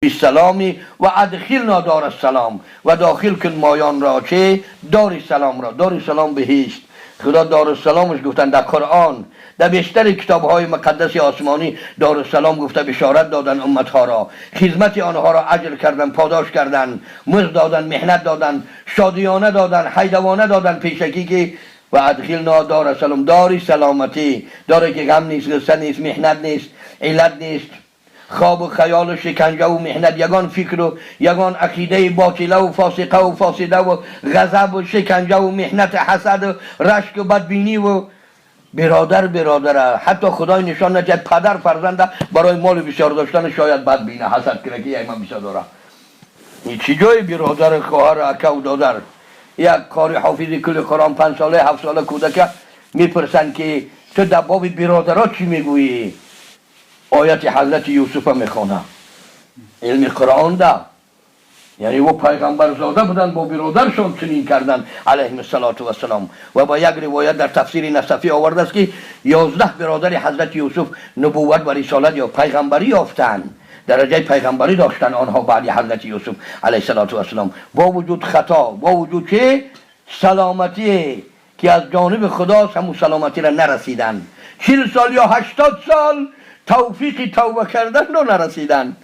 بالسلام و ادخلنا دار السلام و داخل کن مایان را چه؟ دار سلام را. دار سلام بهشت. خدا دار السلامش گفتن در قرآن، در بیشتر کتاب های مقدس آسمانی دار السلام گفته بشارت دادن امت ها را، خدمت آنها را اجر کردن، پاداش کردن، مزد دادن، محنت دادن، شادیانه دادن، حیدوانه دادن پیشکی که و ادخلنا دار السلام، داری سلامتی، داری که غم نیست، غصه نیست، محنت نیست، علت نیست، خواب و خیال و شکنجه و محنت، یگان فکر و یگان عقیده باطله و فاسقه و فاسده و غضب و شکنجه و محنت حسد و رشک و بدبینی و برادر برادره. حتی خدای نشان ندهد پدر فرزنده برای مال بسیار داشتن شاید بد بینه، حسد کنه که یک من بسیار داره. این چی جای برادر، خواهر، اکه و دادر؟ یک قاری حافظ کل قرآن 5 ساله 7 ساله کودک میپرسن که تو در باب برادرات چی میگویی؟ آیت حضرت یوسف میخوانه. علم قرآن ده، یعنی او پیغمبر زاده بودن، با برادرشون چنین کردن علیهم الصلاة والسلام. و با یک روایت در تفسیر نصفی آورده است که 11 برادر حضرت یوسف نبوت و رسالت یا پیغمبری یافتند، درجه پیغمبری داشتن آنها بعد حضرت یوسف علیه الصلاة والسلام. با وجود خطا، با وجود که سلامتی که از جانب خداست، همون سلامتی را نرسیدن. 40 سال یا 80 سال توفیق توبه کردن را نرسیدن.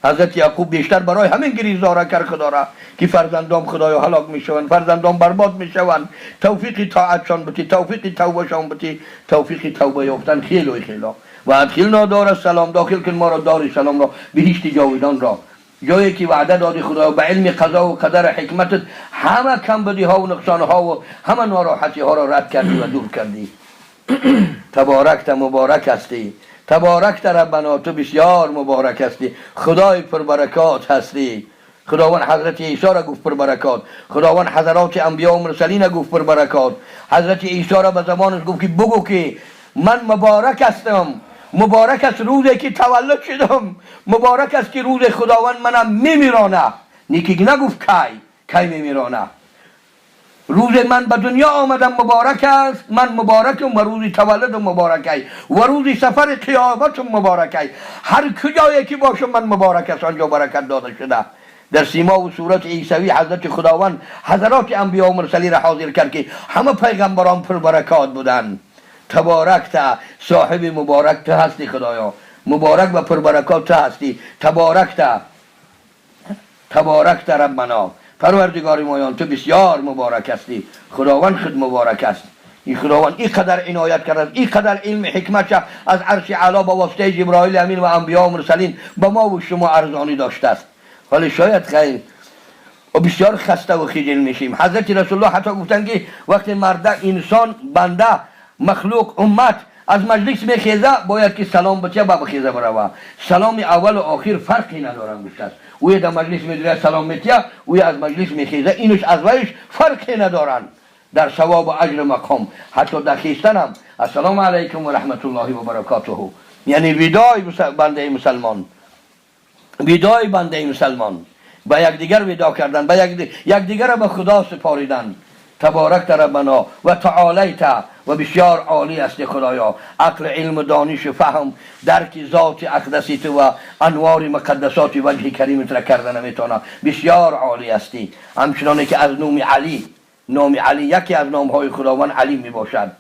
حضرت یعقوب بیشتر برای همین گریزاره کرد خدا را که فرزندام خدایا هلاک میشوند، فرزندام برباد میشوند، توفیق طاعتشان بتی، توفیق توبهشان بتی. توفیق توبه یافتن خیلی خیلی. و ادخلنا دار السلام، داخل کن ما را دار سلام را، بهشت جاودان را، جایی که وعده دادی خدا به علم قضا و قدر حکمتت همه کم بدی ها و نقصان ها و همه ناراحتی ها را رد کردی و دور کردی. تبارکت، مبارک هستی. تبارکت ربنا، تو بسیار مبارک هستی، خدای پربرکات هستی. خداوند حضرت عیسی را گفت پربرکات، خداوند حضرات انبیا و مرسلین را گفت پربرکات. حضرت عیسی را به زبانش گفت که بگو که من مبارک هستم، مبارک است روزی که تولد شدم، مبارک است که روز خداوند منم میمیرانه. نیکی نگفت کی کی میمیرانه. روز من به دنیا آمدم مبارک است، من مبارکم و روز تولد مبارک و روز سفر قیامت مبارک. هر کجایی که باشم من مبارک است، آنجا برکت داده شده. در سیما و صورت عیسوی حضرت خداوند حضرات انبیا و مرسلین را حاضر کرد که همه پیغمبران پر برکات بودند. تبارکت، صاحب مبارک تو هستی خدایا، مبارک و پربرکات تو هستی. تبارکت، تبارکت ربنا، پروردگار مایان تو بسیار مبارک هستی. خداوند خود مبارک است. این خداوند اینقدر عنایت کرد، اینقدر علم حکمت از عرش اعلی با واسطه جبرائیل امین و انبیا و مرسلین به ما و شما ارزانی داشته است. ولی شاید خیلی و بسیار خسته و خجل میشیم. حضرت رسول الله حتی گفتن که وقتی مرد، انسان، بنده، مخلوق، امت از مجلس میخیزه، باید که سلام بچه با بخیزه بروه. سلام اول و آخر فرقی ندارن گفته است. اوی در مجلس میدره سلام میتیه، اوی از مجلس میخیزه، اینش از ویش فرقی ندارن در ثواب و اجر مقام. حتی در خیستن هم السلام علیکم و رحمت الله و برکاته، یعنی وداع بنده مسلمان، وداع بنده مسلمان، با یکدیگر وداع کردن، با یکدیگر را به خدا سپاریدن. تبارکت ربنا و تعالیت، و بسیار عالی است خدایا. عقل، علم، دانش، فهم، درک ذات اقدسی تو و انوار مقدسات وجه کریمت را کرده نمیتونه. بسیار عالی هستی. همچنانه که از نام علی، نام علی یکی از نام های خداوند علی می باشد.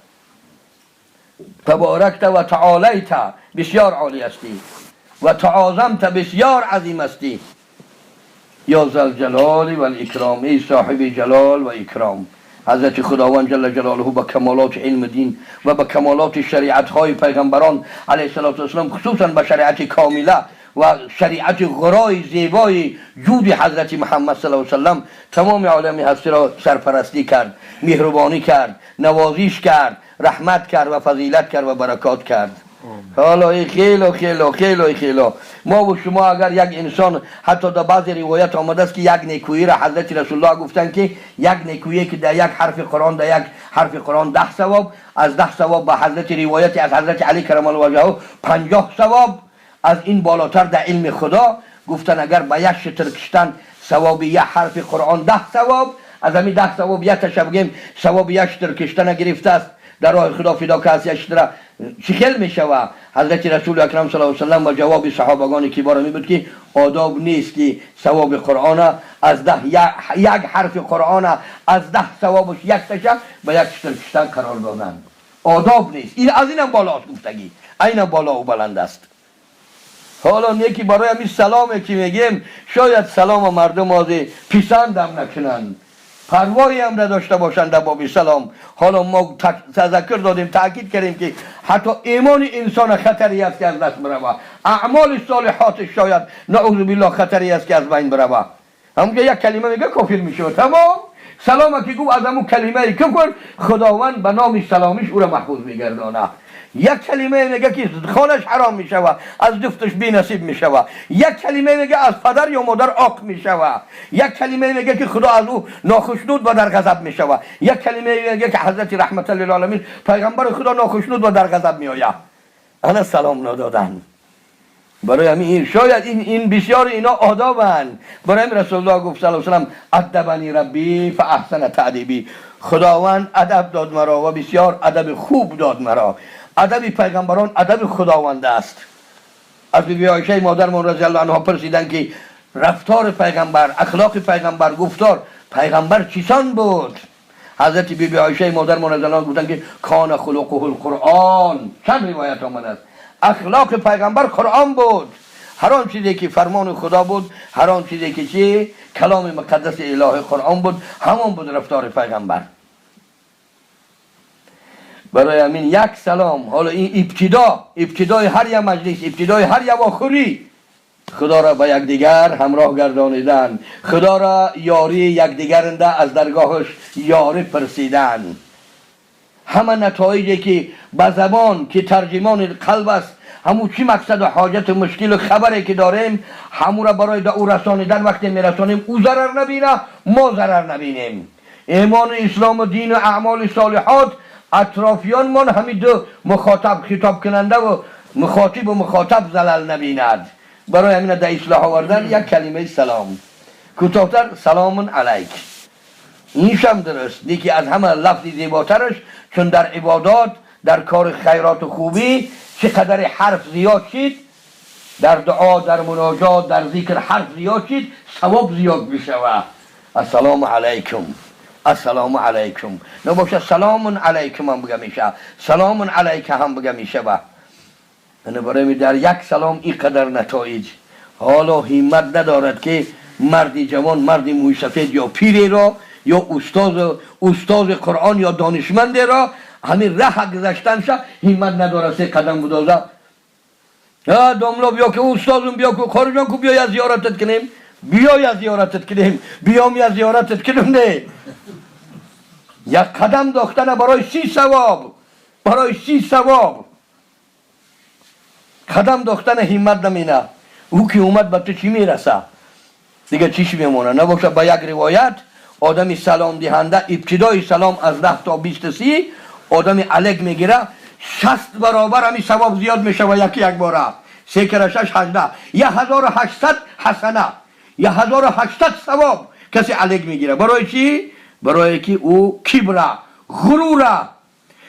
تبارکت و تعالیت، بسیار عالی هستی، و تعاظمت، بسیار عظیم هستی. یا ذوالجلال و الاکرام، ای صاحب جلال و اکرام. حضرت خداوند جل جلاله با کمالات علم دین و با کمالات شریعت های پیغمبران علیه السلام، خصوصا با شریعت کامله و شریعت غرای زیبای جود حضرت محمد صلی الله علیه وسلم، تمام عالم هستی را سرپرستی کرد، مهربانی کرد، نوازش کرد، رحمت کرد و فضیلت کرد و برکات کرد. حالا خیلی خیلی خیلی خیلی ما و شما اگر یک انسان، حتی در بعض روایت آمده است که یک نیکویی را حضرت رسول الله گفتن که یک نیکویی که در یک حرف قرآن، در یک حرف قرآن 10 ثواب، از 10 ثواب به حضرت روایت از حضرت علی کرم الله وجهه 50 ثواب، از این بالاتر در علم خدا. گفتن اگر به یک شتر کشتن ثواب یک حرف قرآن 10 ثواب، از همین 10 ثواب یک تشه بگیم ثواب یک شتر کشتن گرفته است. در راه خدا فدا که یک شتر چی میشوه؟ حضرت رسول اکرم صلی الله علیه و سلم و جواب صحابگان کبار می بود که آداب نیست که ثواب قرآن از 10 یک حرف قرآن از 10 ثوابش یک تشه به یک شتر کشتن قرار دادن. آداب نیست. این از اینم بالاست گفتگی، اینم بالا و بلند است. حالا یکی برای همین سلامه که میگیم شاید سلام مردم از پسندم نکنند، پروایی هم نداشته باشند در باب سلام. حالا ما تذکر دادیم، تاکید کردیم که حتی ایمان انسان خطری است که از دست بروه، اعمال صالحات شاید نعوذ بالله خطری است که از بین بروه. همونجا یک کلمه میگه کافر میشه، تمام. سلام که گفت از همون کلمه کفر خداوند به نام سلامش او را محفوظ میگردانه. یک کلمه میگه که خانش حرام میشوه، از دفتش بی نصیب میشوه. یک کلمه میگه از پدر یا مادر عاق میشوه. یک کلمه میگه که خدا از او ناخشنود و در غضب میشوه. یک کلمه میگه که حضرت رحمت للعالمین پیغمبر خدا ناخشنود و در غضب میآید. انا سلام ندادن. برای همین شاید این بسیار اینا آدابن. برای همین رسول الله گفت صلی الله علیه و سلم ادبنی ربی فاحسن تأدیبی، خداوند ادب داد مرا و بسیار ادب خوب داد مرا. ادب پیغمبران ادب خداوند است. از بیبی عایشه مادرمان رضی الله عنها پرسیدن که رفتار پیغمبر، اخلاق پیغمبر، گفتار پیغمبر چیسان بود؟ حضرت بیبی عایشه مادرمان رضی الله عنها گفتن که کان خلقه القرآن. چند روایت آمده است اخلاق پیغمبر قرآن بود. هر آن چیزی که فرمان خدا بود، هر آن چیزی که چی کلام مقدس اله قرآن بود، همان بود رفتار پیغمبر. برای همین یک سلام، حالا این ابتدای هر یک مجلس، ابتدای هر یک واخوری، خدا را به یکدیگر همراه گردانیدن، خدا را یاری یکدیگر از درگاهش یاری پرسیدن. همه نتایجی که به زبان که ترجمان قلب است، همون چی مقصد و حاجت و مشکل و خبری که داریم، همون را برای او رسانیدن وقتی میرسانیم او ضرر نبینه، ما ضرر نبینیم. ایمان و اسلام و دین و اعمال صالحات اطرافیان من همین دو مخاطب خطاب کننده و مخاطب و مخاطب زلل نبیند. برای همین در اصلاح آوردن یک کلمه سلام، کوتاه‌تر سلام علیک، اینشم درست. یکی از همه لفظ زیباترش، چون در عبادات، در کار خیرات و خوبی چقدر حرف زیاد شد، در دعا، در مناجات، در ذکر حرف زیاد شد، ثواب زیاد میشود. السلام علیکم، السلام علیکم، نباشه سلام علیکم هم بگه میشه، سلام علیک هم بگه میشه. برای در یک سلام اینقدر نتایج. حالا همت ندارد که مرد جوان، مرد موی سفید یا پیری را یا استاد قرآن یا دانشمند را همین ره گذشتن شه همت نداره سه قدم بدازه. داملا بیا که استادم، بیا که خارجان کو، بیا زیارتت کنیم، بیا زیارتت کنیم، بیام یا زیارتت کنیم. نه، یک قدم داختن برای 30 ثواب، برای 30 ثواب قدم داختن همت نمینه. او که اومد به تو چی میرسه دیگه، چیش میمونه؟ نباشه با یک روایت آدمی سلام دهنده ابتدای سلام از 10 تا 20 30 آدمی علیک میگیره 60 برابر همی ثواب زیاد میشه و یکی یک باره 3 × 6 18 1800 حسنه، 1800 ثواب کسی علیک میگیره. برای چی؟ برای که او کبره، غروره،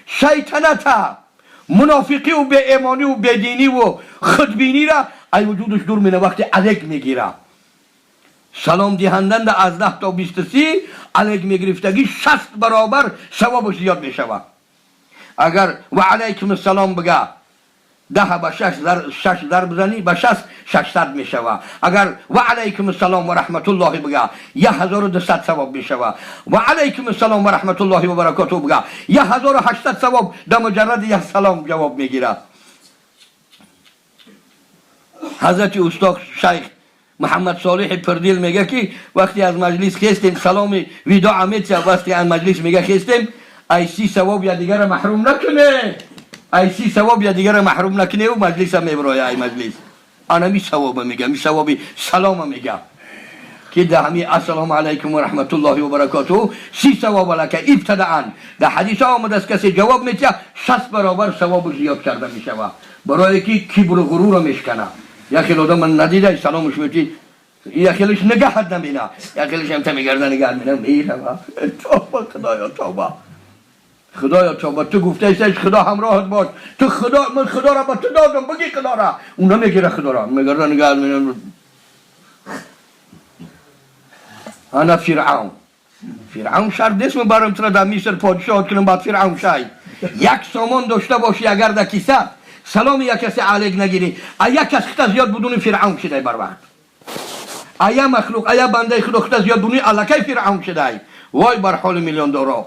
شیطنته، منافقی و بی ایمانی و بیدینی و خودبینی را ای وجودش دور مینه وقتی علیک میگیره. سلام دهنده از 10 تا 23 علیک میگرفتگی 60 برابر ثوابش زیاد میشود. اگر و علیکم السلام بگه 10 به 6 ضرب بزنی به 6 600 میشود. اگر و علیکم السلام و رحمت الله بگه 1200 ثواب میشود. و علیکم السلام و رحمت الله و برکاته بگه 1800 ثواب در مجرد یک سلام جواب میگیره. حضرت استاد شیخ محمد صالح پردیل میگه که وقتی از مجلس خستیم سلام وداع میتیا، وقتی از مجلس میگه خستیم ای 30 ثواب یا دیگر محروم نکنه، ای 30 ثواب یا دیگر محروم نکنه و مجلس هم میبرایه. ای مجلس انا می ثواب میگه، می ثواب سلام میگه که ده همی السلام علیکم و رحمت الله و برکاته 30 ثواب لکه ابتداء. در حدیث آمده است کسی جواب میتیا 60 برابر ثواب زیاد کرده میشوه. برای که کبر و غرور میشکنه. یکی آدم من ندیده سلامش میتی، یکیش نگاه نمینا، یکیش هم تا میگرده نگاه مینا میره. توبه خدایا توبه. خدایا تا با تو گفته ایست خدا همراهت باش. تو خدا من خدا را با تو دادم، بگی خدا را. اون نمیگیره خدا را، میگه نگاه انا فرعون. فرعون شرط نیست من برم تو را در مصر پادشاه کنم، بعد فرعون شای. یک سامان داشته باشی اگر در کیسه سلام یک کسی علیک نگیری، یک کس خطا زیاد بدون فرعون شده بر وقت. ایا مخلوق ایا بنده خدا خطا زیاد بدون الکی فرعون شده. وای بر حال میلیون دارا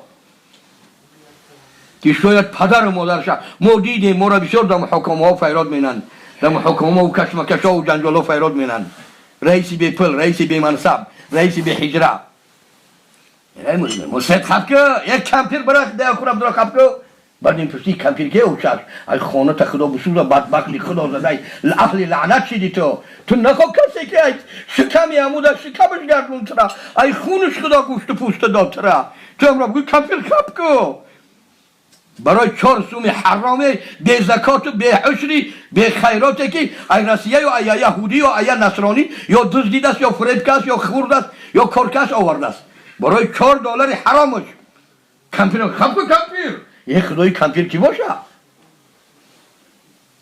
که شاید پدر و مادرش ما دیدیم، ما را بسیار در محاکمه ها فیراد مینن، در محاکمه ها و کشمکش ها و جنجال ها فیراد مینن. رئیسی بی پل، رئیسی بی منصب، رئیسی بی حجره. مسید خب که یک کمپیر برای ده خورم درا خب که بعد این پرسی کمپیر که او چش ای خانه تا خدا بسوزه بدبختی خدا زده اهل لعنت شدی تو تو نخوا کسی که ای شکمی عمود شکمش گردون ترا ای خونش خدا گوشت پوست داد ترا تو امرا بگوی کمپیر خب که برای 4 سوم حرامه بی زکات و بی عشری بی خیراتی که ای رسیه یا ای یهودی یا ای نصرانی یا دزدیده است یا فریبکه است یا خورده است یا کارکس آورده است برای $4 حرامش کمپیر خب کمپیر یه خدای کمپیر کی باشه؟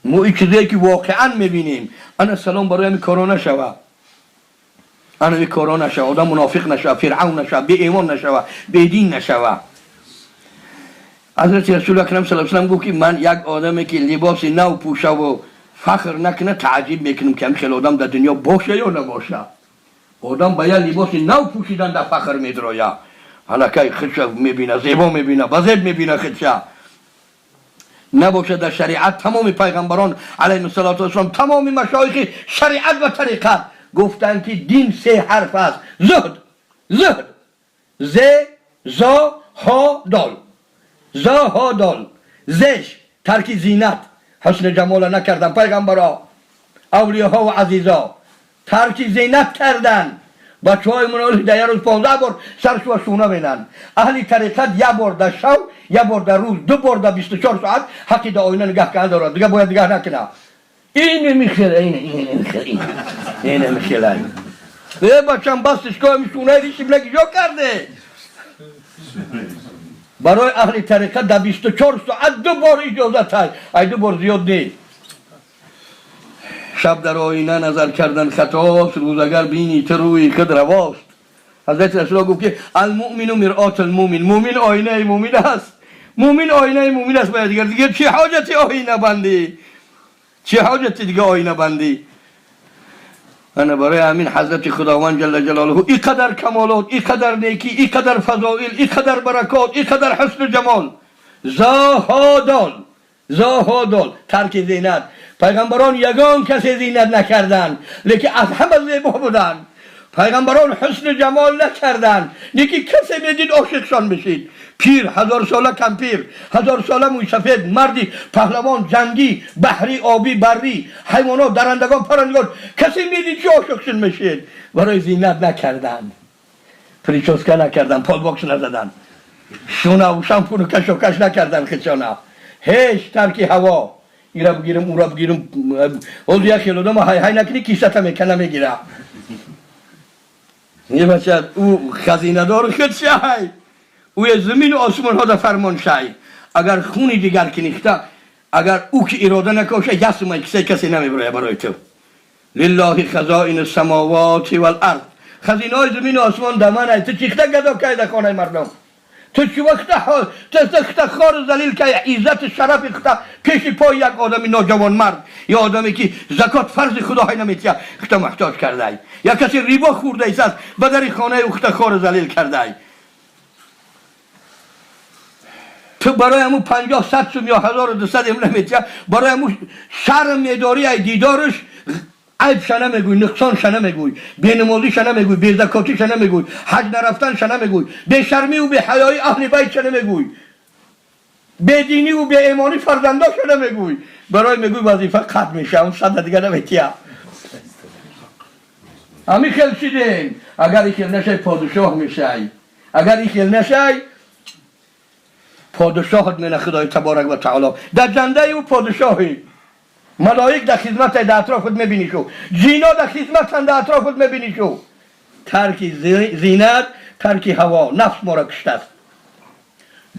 ما این چیزایی که واقعا میبینیم. انا سلام برای همین کارا نشوه، انا این کارا نشوه، آدم منافق نشوه، فرعون نشوه، بی ایمان نشوه، بی دین نشوه. حضرت رسول اکرم صلی الله علیه و سلم گفت که من یک آدمی که لباس نو پوشه و فخر نکنه تعجب میکنم که خیلی آدم در دنیا باشه یا نباشه. آدم با یک لباس نو پوشیدن در فخر میدراید، حالا خودش میبینه، زیبا میبینه، بزیب میبینه خودش. نباشه در شریعت تمام پیغمبران علیهم الصلاة والسلام، تمام مشایخ شریعت و طریقت گفتند که دین 3 حرف است: زهد، زهد، ز، زا، ها، دال. زا، ها، دال. زش ترک زینت، حسن جمال نکردن پیغمبرا، اولیاها و عزیزا ترک زینت کردن. بچه های من در یه روز 15 بار سرش و شونه بینن. اهل طریقت یه بار در شب، یه بار در روز، 2 بار در 24 ساعت حقی در آینه نگاه کرده دارد، دیگه باید نگاه نکنه. این میخیره، این میخیره، این میخیره. ای بچم بستش که همی شونه ریشی بلکی جا کرده. برای اهل طریقت در 24 ساعت 2 بار اجازه هست، ای 2 بار زیاد نیست. شب در آینه نظر کردن خطاست، روز اگر بینی تو روی خود رواست. حضرت رسول گفت که المؤمن مرآة المؤمن، مؤمن آینه مؤمن است، مؤمن آینه مؤمن است. باید دیگر دیگه چه حاجتی آینه بندی، چه حاجتی دیگه آینه بندی. انا برای همین حضرت خداوند جل جلاله اینقدر کمالات، اینقدر نیکی، اینقدر فضائل، اینقدر برکات، اینقدر حسن جمال. زاهدان، زاهدان ترک زینت. پیغمبران یگان کسی زینت نکردند، لیکن از همه زیبا بودند. پیغمبران حسن جمال نکردند، لیکن کسی میدید عاشقشان بشید. پیر، 1000 ساله کمپیر، 1000 ساله موی سفید، مردی پهلوان، جنگی، بحری، آبی، بری، حیوانات، درندگان، پرندگان، کسی میدید که عاشقشون میشید. برای زینت نکردند، причёска نکردن، پالباکس نزدن، شونه و شامپون و کش و کش نکردن خودشانه. هیچ ترکی هوا، ایرا بگیرم اورا بگیرم، اون یک خیلی آدم های های نکنی کیسه میکنه میگیره. یه بچه او خزینه دار خود شای، او زمین و آسمان ها در فرمان شای. اگر خونی دیگر کنیخته، اگر او که اراده نکاشه، یسمه کسی کسی نمیبره برای تو. لله خزائن السماوات والارض، خزینه های زمین و آسمان دمن. تو چیخته گدا که در خانه مردم، تو چی وقت تو خار ذلیل که عزت شرف خدا پیش پای یک آدمی ناجوان مرد یا آدمی که زکات فرض خدا های نمیتیه خدا محتاج کرده ای، یا کسی ریبا خورده ایست به در خانه او خدا خار ذلیل کرده ای. تو برای همون 50 100 سوم یا 1200 هم نمیتیه، برای همون شرم میداری ای دیدارش عیب شنه میگوی، نقصان شنه میگوی، بینمازی شنه میگوی، بی زکاتی شنه میگوی، حج نرفتن شنه میگوی، بی شرمی و بی حیایی اهل بیت شنه میگوی، بی دینی و بی ایمانی فرزندا شنه میگوی. برای میگوی وظیفه قطع میشه، اون صد دیگه نمیتیه. همی خیل شدیم. اگر این خیل نشی پادشاه میشی، اگر این خیل نشی پادشاهت منه خدای تبارک و تعالی. در جنده او پادشاهی، ملائک در خدمت در اطرافت میبینی شو، جینا در خدمت در اطرافت میبینی شو. ترک زینت، ترک هوا، نفس ما را کشته است.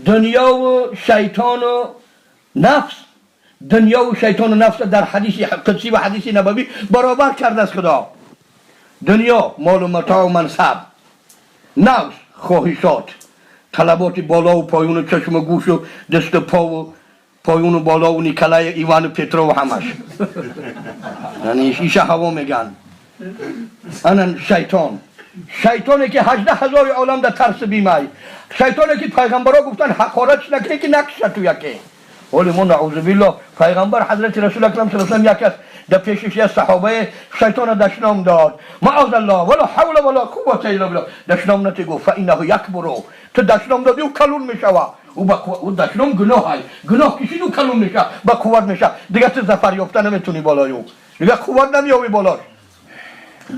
دنیا و شیطان و نفس، دنیا و شیطان و نفس در حدیث قدسی و حدیث نبوی برابر کرده است خدا. دنیا مال و متاع و منصب، نفس خواهشات، طلبات بالا و پایون و چشم و گوش و دست و پا و پایون و بالا و نیکلای ایوان و پترو و همش، یعنی ایشه هوا میگن. انا شیطان، شیطانی که 18,000 عالم در ترس بیمای، شیطانی که پیغمبرا گفتن حقارتش نکنی که نکشه تو یکی. ولی ما نعوذ بالله پیغمبر حضرت رسول اکرم صلی الله علیه و سلم یک است در پیشش یک صحابه شیطان دشنام داد، معاذ الله ولا حول ولا قوة الا بالله. دشنام نتی، گفت فانه یکبر. تو دشنام دادی او کلون میشوه، او با او دشنام گناه های گناه کشید، او کلون میشه، با قوت میشه، دیگه تو ظفر یافته نمیتونی بالای او، دیگه قوت نمیابی بالاش.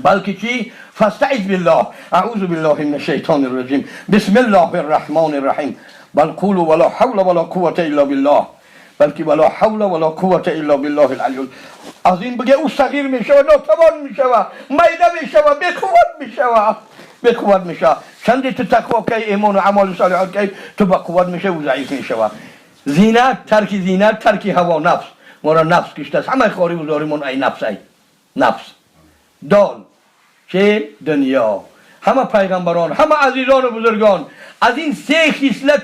بلکه چی؟ فاستعذ بالله، اعوذ بالله من الشیطان الرجیم، بسم الله الرحمن الرحیم. بل قولوا ولا حول ولا قوة الا بالله، بلکه ولا حول ولا قوة الا بالله العلی العظیم بگه، او صغیر میشه و ناتوان میشه و میده میشه و بی قوت میشه و بی قوت میشه. چندی تو تقوا کی، ایمان و عمل صالحات کی، تو با قوت میشه و ضعیف میشه. زینت، ترک زینت، ترک هوا، نفس. ما را نفس کشته است، همه خواری و زاریمون ای نفس، ای نفس. دال چه؟ دنیا. همه پیغمبران، همه عزیزان و بزرگان از این سه خصلت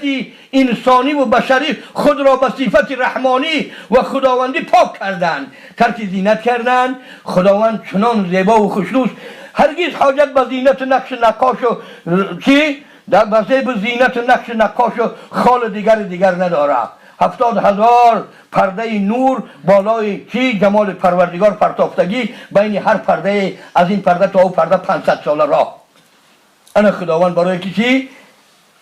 انسانی و بشری خود را به صفت رحمانی و خداوندی پاک کردند. ترک زینت کردند. خداوند چنان زیبا و خوشنوس، هرگز حاجت به زینت نقش نقاش و چی در به زینت نقش نقاش و خال دیگر دیگر نداره. 70,000 پرده نور بالای چی؟ جمال پروردگار پرتافتگی، بین هر پرده از این پرده تا او پرده 500 سال راه. انا خداوند برای کسی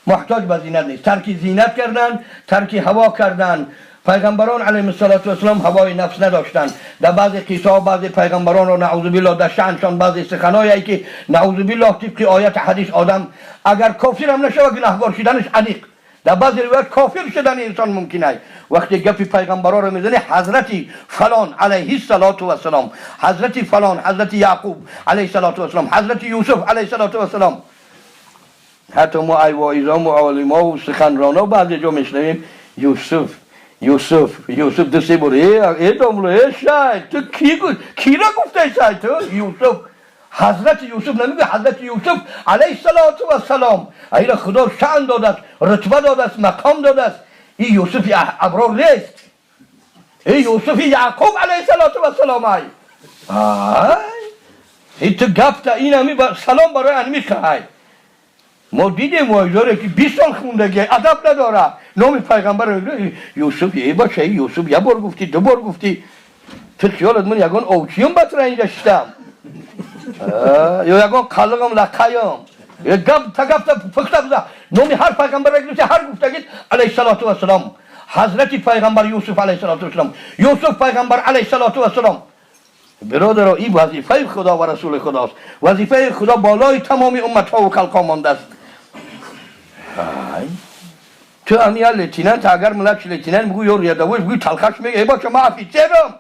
محتاج به زینت نیست. ترک زینت کردن، ترک هوا کردن. پیغمبران علیهم السلام هوای نفس نداشتند. در بعضی قصه بعضی پیغمبران را نعوذ بالله در شأنشان بعضی سخنایی که نعوذ بالله طبق آیت حدیث آدم اگر کافر هم نشود گناهگار شدنش انیق، در بعضی روایت کافر شدن انسان ممکن است. وقتی گپی پیغمبران رو میزنی، حضرت فلان علیه الصلاة والسلام، حضرت فلان، حضرت یعقوب علیه الصلاة والسلام، حضرت یوسف علیه الصلاة والسلام. حتی ما ای واعظان و عالما و سخنرانا بعضی جا میشنویم یوسف، یوسف، یوسف، دو سه بار. ای ای داملا، ای شیخ، تو کی کی را گفته شیخ؟ تو یوسف، حضرت یوسف نمیگه، حضرت یوسف علیه الصلاة والسلام. اینا خدا شأن داده است، رتبه داده است، مقام داده است. این یوسف ابرار نیست، این یوسف یعقوب علیه الصلاة والسلام. ای ای تو گفته این همی سلام برای انمی خواهی. ما دیدیم واعظاره که 20 سال خوندگی ادب نداره، نام پیغمبر یوسف. ای باشه یوسف، یه بار گفتی، دو بار گفتی، تو خیالت من یگان اوچیم بطره اینجا شدم یا یگان قلقم لقایم گپ تا گپ تا پخته بزا. نامی هر پیغمبر گفتی، هر گفتگیت علیه الصلاة والسلام، حضرت پیغمبر یوسف علیه الصلاة والسلام، یوسف پیغمبر علیه الصلاة والسلام. برادر، این وظیفه خدا و رسول خداست. وظیفه خدا بالای تمام امت ها و خلق مانده است. تو همی лейтенант اگر младший лейтенант بگو یا рядовой بگو، تلخش میگه ای باشه من офицер م.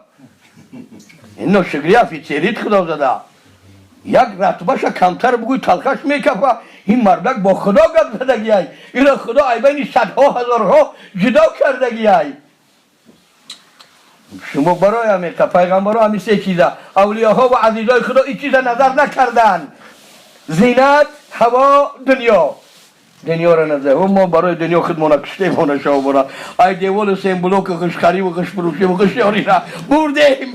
این ناشکری офицер یت خدا زده. یک رتبهش کمتر بگوی تلخش میکفه. این مردک با خدا گپ زدگی ای، این خدا ای بین صدها هزارها جدا کردگی ای. شما برای همین پیغمبرها همین سه چیزه، اولیاها و عزیزای خدا این چیزا نظر نکردن: زینت، هوا، دنیا. دنیا را نظر و ما برای دنیا خودمان کشته مانه شو برا ای دیوال سیم بلوک غشخری و غش فروشی و غشیاری را بردیم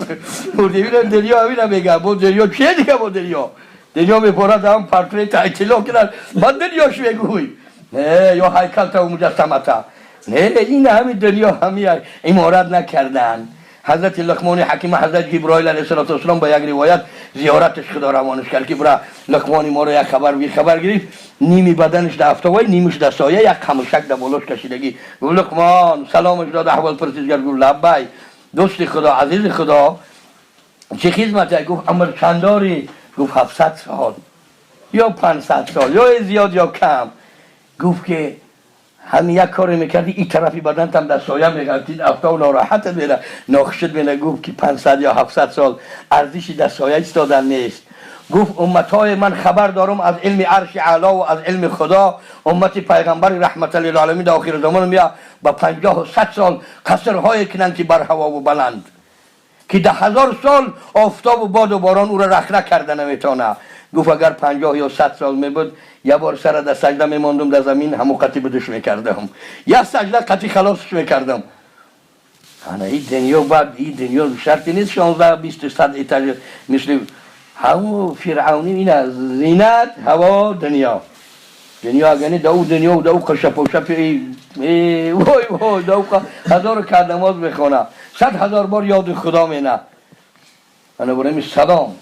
بردیم. این دنیا همین میگه با دنیا چیه دیگه؟ با دنیا دنیا میپرد هم پرتره اطلاع کردن بعد دنیاش میگوی نه یا هیکل تا و مجسمه تا نه. این همین دنیا همی عمارت نکردن. حضرت لقمان حکیم، حضرت جبرائیل علیه السلام با یک روایت زیارتش خدا روانش کرد که برا لقمان ما رو یک خبر بی خبر گرفت. نیمی بدنش در افتوای، نیمش در سایه، یک خمشک در بالاش کشیدگی. گفت لقمان، سلامش داد، احوال پرسید کرد. گفت لبی دوست خدا، عزیز خدا، چه خدمتی؟ گفت عمر چند داری؟ گفت 700 سال یا 500 سال یا زیاد یا کم. گفت که همین یک کاری میکردی این طرفی بدن هم در سایه میغلطید، افتا و ناراحت میره، ناخشد میره. گفت که 500 یا 700 سال ارزشی در سایه ایستادن نیست. گفت امتای من خبر دارم از علم عرش اعلی و از علم خدا. امت پیغمبر رحمت للعالمین در آخر زمان میا با 50 و 100 سال قصرهای کنند که بر هوا و بلند که 10,000 سال آفتاب و باد و باران او را رخنه کرده نمیتونه. گفت اگر 50 یا 100 سال می بود یه بار سر در سجده میماندم در زمین، همو قطی بدش میکردم، یه سجده قطی خلاصش میکردم. انا این دنیا بعد این دنیا شرطی نیست 16 20 100 ایتاج مثل همو فرعونی. این زینت هوا دنیا دنیا اگه دو دنیا و دو قشپ و شپ ای وای وای دو هزار رکعت نماز میخونه، 100,000 بار یاد خدا مینه. انا برای سلام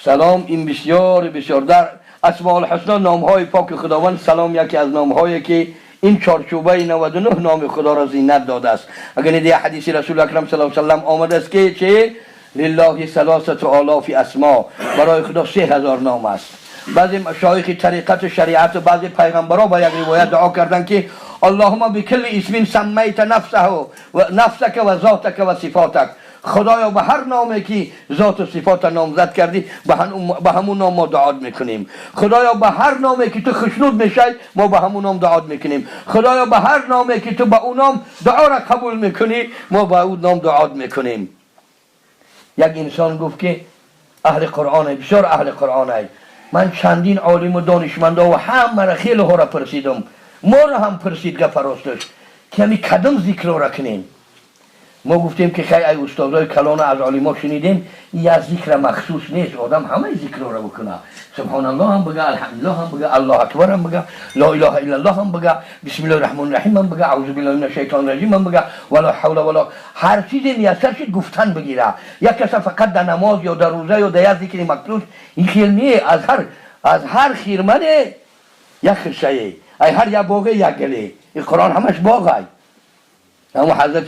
سلام این بسیار بسیار در اسماء الحسنا نام های پاک خداوند، سلام یکی از نام هایی که این چارچوبه 99 نام خدا را زینت داده است. اگر دیگه حدیث رسول اکرم صلی الله علیه و سلم آمده است که چه لله 3000 اسما، برای خدا 3000 نام است. بعضی مشایخ طریقت و شریعت و بعضی پیغمبرها با یک روایت دعا کردن که اللهم بكل اسم سمیت نفسه و نفسك و ذاتك و صفاتك، خدایا به هر نامی که ذات و صفات نامزد کردی به همون نام ما دعا میکنیم. خدایا به هر نامی که تو خشنود میشی ما به همون نام دعا میکنیم. خدایا به هر نامی که تو به اون نام دعا را قبول میکنی ما به اون نام دعا میکنیم. یک انسان گفت که اهل قرآن، بسیار اهل قرآن، من چندین عالم و دانشمندا و همه را خیلی ها را پرسیدم، ما را هم پرسید گپ راستش که همی کدام ذکر را کنیم. ما گفتیم که خیلی ای استادای کلان از عالما شنیدیم یه ذکر مخصوص نیست، آدم همه ذکر را بکنه، سبحان الله هم بگه، الحمدلله هم بگه، الله اکبر هم بگه، لا اله الا الله هم بگه، بسم الله الرحمن الرحیم هم بگه، اعوذ بالله من الشیطان الرجیم هم بگه، ولا حول ولا، هر چیزی میسر شد گفتن بگیره. یک کس فقط در نماز یا در روزه یا در یک ذکر مخصوص این خیلی نیه. از هر خیرمن یک خرشه، ای هر یک باغ یک گله. این قرآن همش باغ ای. اما حضرت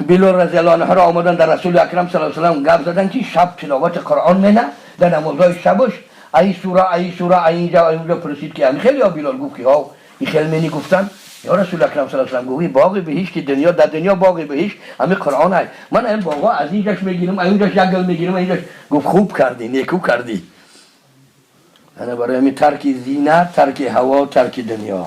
بلال رضی الله عنه را آمدن در رسول اکرم صلی الله علیه و سلم گپ زدن که شب تلاوت قرآن منه در نمازهای شبش، ای سوره ای سوره ای اینجا ای اونجا. پرسید که خیلی ها بلال گفت که ها این خیلی منی گفتن یا رسول اکرم صلی الله علیه و سلم، گفت باغ بهشت که دنیا در دنیا باغ بهشت همین قرآن های، من این باغا از اینجاش میگیرم، اینجاش یک گل میگیرم اینجاش. گفت خوب کردی، نیکو کردی. انا برای همین ترک زینت، ترک هوا، ترک دنیا.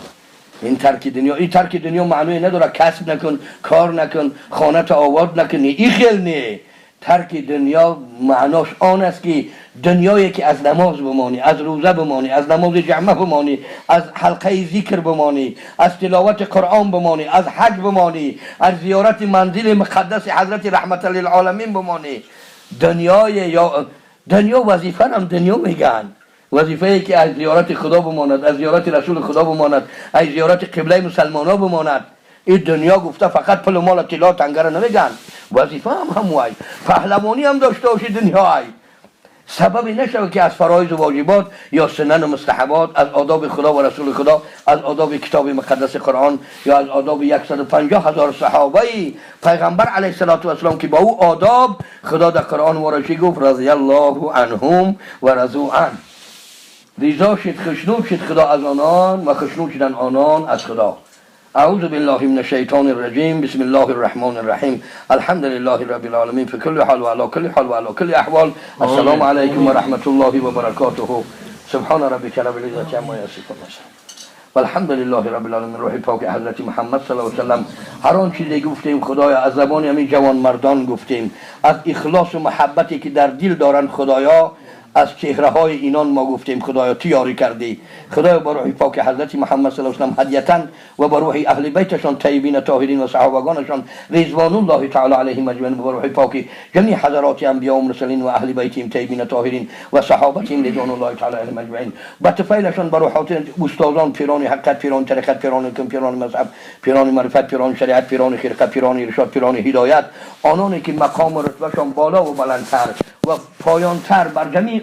این ترک دنیا، این ترک دنیا معنی نداره کسب نکن، کار نکن، خانه تا آباد نکن، این خیلی نه. ترک دنیا معناش آن است که دنیایی که از نماز بمانی، از روزه بمانی، از نماز جمعه بمانی، از حلقه ذکر بمانی، از تلاوت قرآن بمانی، از حج بمانی، از زیارت منزل مقدس حضرت رحمت للعالمین بمانی. دنیای یا دنیا وظیفه هم دنیا میگن، وظیفه ای که از زیارت خدا بماند، از زیارت رسول خدا بماند، از زیارت قبله مسلمان ها بماند. این دنیا گفته فقط پول و مال و طلا تنگه را نمیگن، وظیفه هم هم وای پهلوانی هم داشته باشی. دنیا ای سببی نشود که از فرایض و واجبات یا سنن و مستحبات، از آداب خدا و رسول خدا، از آداب کتاب مقدس قرآن یا از آداب 150,000 صحابه پیغمبر علیه الصلاة والسلام که با او آداب خدا در قرآن ورشی گفت رضی الله عنهم و رضوا عنه، رضا شد، خشنود شد خدا از آنان و خشنود شدن آنان از خدا. اعوذ بالله من الشیطان الرجیم، بسم الله الرحمن الرحیم، الحمد لله رب العالمین فی کل حال و علی کل حال و علی کل احوال. السلام علیکم و رحمت الله و برکاته. سبحان ربک رب العزة عما یصفون والحمد لله رب العالمین. روح پاک حضرت محمد صلی الله علیه و سلم. هر آن چیزی گفتیم خدایا از زبان همین جوان مردان گفتیم، از اخلاص و محبتی که در دل دارند خدایا، از چهره های اینان ما گفتیم، خدایا تو یاری کردی. خدایا با روح پاک حضرت محمد صلی الله علیه و سلم هدیتا و با روح اهل بیتشان طیبین طاهرین و صحابگانشان رضوان الله تعالی علیهم اجمعین، با روح پاک جمیع حضرات انبیا و مرسلین و اهل بیتهم طیبین طاهرین و صحابتهم رضوان الله تعالی علیهم اجمعین، با طفیلشان، با روحات استادان، پیران حقیقت، پیران طریقت، پیران کم، پیران مذهب، پیران معرفت، پیران شریعت، پیران خرقه، پیران ارشاد، پیران هدایت، آنانی که مقام و رتبهشان بالا و بلندتر و پایانتر بر جمیع